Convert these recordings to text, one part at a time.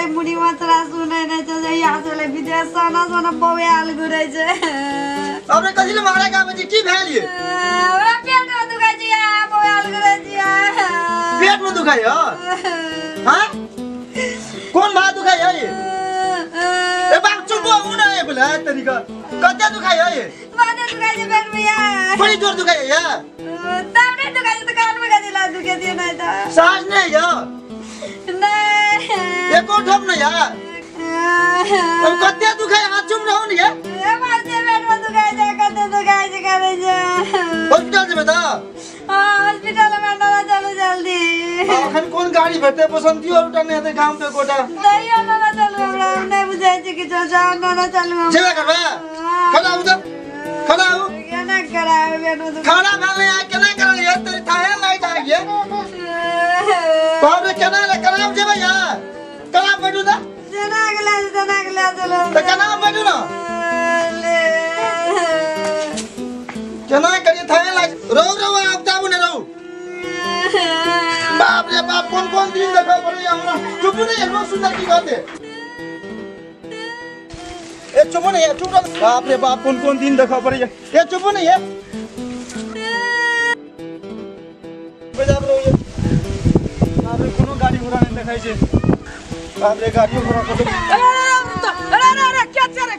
मुड़ी मचरा सुनै नै छै जहिया से ले विदेश सोना सोना बौआल घुरै छै। अपने कथि ले मारा गाबै छी की भेल ये? हमरा पेट में दुखाइ छै बौआल घुरै छै। पेट में दुखाइ ह? हां कोन भात दुखाइ है ये? ए बाप चुप हो न ए बोला तरीका कते दुखाइ है ये? माने दुखाइ छै पेट में यार। बड़ी जोर दुखाइ है? तब नै दुखाइ छै त कान में गजिला दुखे दिए नै त। साँझ नै है? नहीं एको ठोप नहीं यार। अब कते दुखाइ हाथ चुप रहू ने ये? ए मारते पेट में दुखाइ छै कते दुखाइ छै करे छै। हॉस्पिटल जेबै त? हां हॉस्पिटल में ना चलू जल्दी। अखन कोन गाड़ी भेटतै बसंतियो उठा नै हेतै गाम पे कोटा। दैयो ना चलू हमरा नै बुझाइ छै कि जाओ ना चलू। जेबे करबै? खड़ा हु त खड़ा हु। केना कराबे पेट में दुखाइ? खड़ा भेल नै आ केना करल ये तेरी थाहे लाइट आ गेल। बाप रे केना ले केना जेबै यार? केना बैठू त? जेना गेला जेना गेला चलू। त केना बैठू न? ले केना करिए थाहे लाइट रो रो आब ताबू ने रो। बाप रे बाप कोन कोन दिन देखै पड़ै हमरा। चुप नै एलो सुंदर की कहते। ए चुप नै चुप रह। बाप रे बाप कोन कोन दिन देखै पड़ै। ए चुप नै ये। बाप रे बाप रे कोनो गाड़ी घोड़ा नहीं देखाई छै। बाप रे गाड़ियों घोड़ा कत। अरे अरे अरे क्या चरे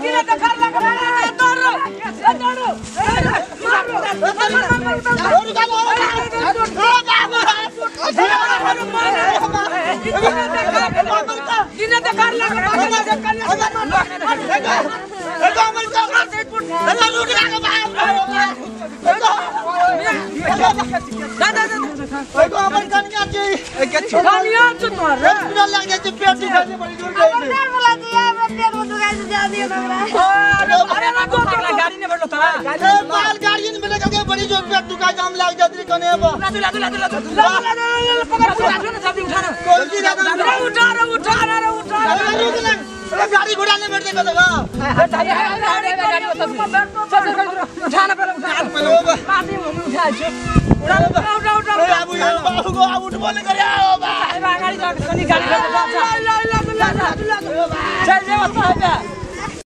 दिने देखा लग रे दौड़ो दौड़ो मारो दिने देखा लग गाड़ी घोड़ा नहीं बैठते कत उठाना पहले उठा माटी में उठा छ उठा उठा उठा बाबू बाबू को आब उठबो नहीं करे आओ बा गाड़ी जा कनी गाड़ी चल जे बता है।